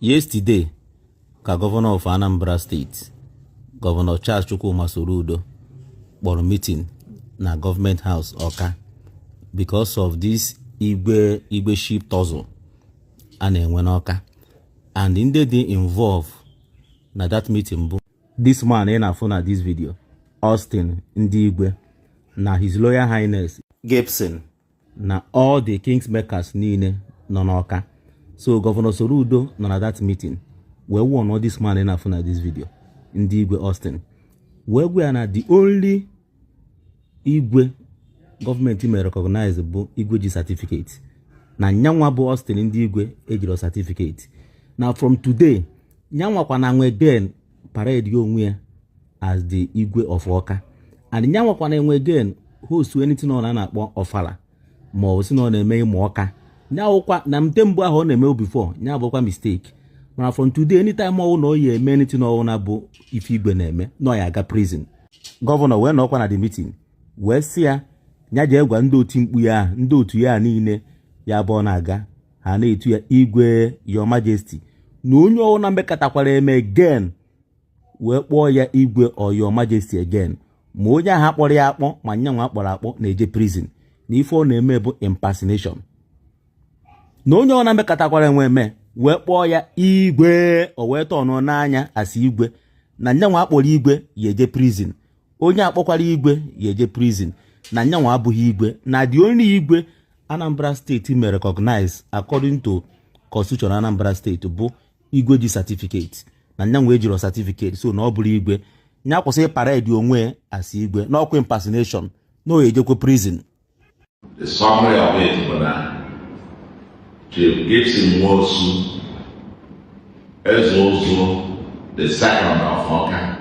Yesterday, the governor of Anambra State, Governor Charles Chukwuma Soludo, for meeting na government house Awka because of this Igwe ship tussle and Awka. And in the day involved na that meeting, this man in a phone at this video, Austin Igwe, na His Royal Highness Gibson, na all the kings makers nine no Awka. So Governor Soludo na that meeting, we won all this man in a phone at this video, Igwe Austin. We are not the only Igwe government may recognize the Igwe certificate. Na nyanwa bo Austin Igwe ejiro certificate. Now from today, nyanwa kwa na nwe again parade yo nwe as the Igwe of Awka. And nyanwa kwa na nwe again host anything on na akpọ ofala. Ma o si no na eme mu Awka. Nyawo kwa na mtembu ahụ na eme before, nyawo kwa mistake. But from today, anytime o no ye eme anything o na bo if Igwe na eme, no ya ga prison. Governor we no kwa na the meeting. We see ya nyaje egwa ndị otu mkpu ya ndị otu ya niile ya bụ na aga ha na-etu ya Igwe Your Majesty na onye ọwụ na mbekatakwara eme again wee kpọọ ya Igwe or Your Majesty again ma onye ahụ akpọrọ ya akpọ ma nyanwa akpọrọ akpọ na-eje prison na ife ọ na-eme bụ impersonation na onye ọwụ na mbekatakwara enwe eme wee kpọọ ya Igwe o wee tọọ n'anya asị Igwe na nyanwa akpọrọ Igwe ya eje prison onye akpọkwara Igwe ya eje prison na nyanwa abụghị Igwe na the only Igwe Anambra State may recognize according to Constitution Anambra State bụ Igwe certificate na nyanwa ejiro certificate so na ọ bụrụ Igwe nya kwụsị parade onwe as Igwe na ọkwa impersonation na o ejekwe prison. The summary of it bụ na Chief Gibson Nwosu Ezeozo the second of Awka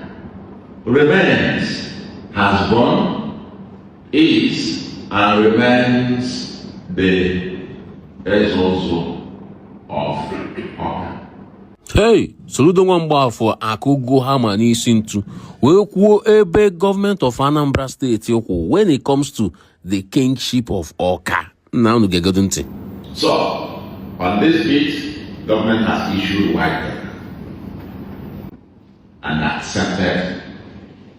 remains, has won, is, and remains the Ezeozo of Awka. Hey, Soludo Nwamba for Akugo Hama n'isi ntu wee kwuo ebe government of Anambra State okwu when it comes to the kingship of Awka. Now unu ga-egodu ntị. So, on this bit, government has issued white paper and accepted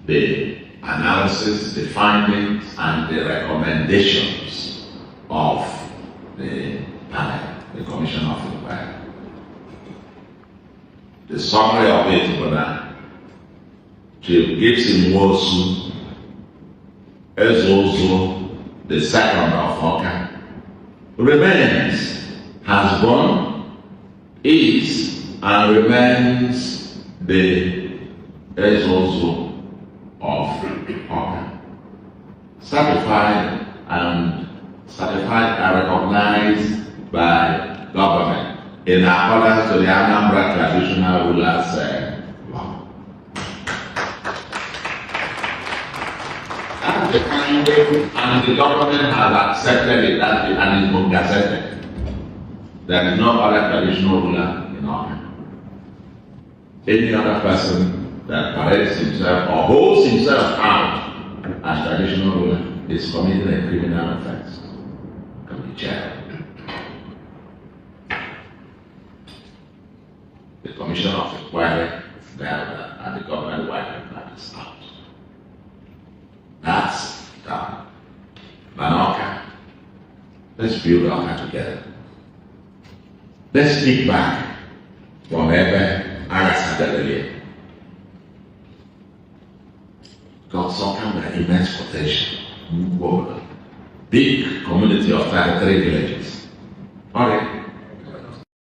the analysis, the findings, and the recommendations of the panel, the Commission of Inquiry. The summary of it was that Chief Gibson Nwosu Ezeozo the second of Awka remains, has won, is, and remains the Ezeozo of Awka. Certified and recognized by government in accordance to the Anambra traditional rulers law. And the government has accepted it and is been gazetted. There is no other traditional ruler in Awka. Any other person that parades himself or holds himself out as traditional ruler is committing a criminal offense. Can be jailed. The Commission of Inquiry there and the government white paper is out. That's done. Awka, let's build Awka together. Let's speak back from wherever Arasadalelia. Got some kind of immense potential. Big community of 33 villages. Alright.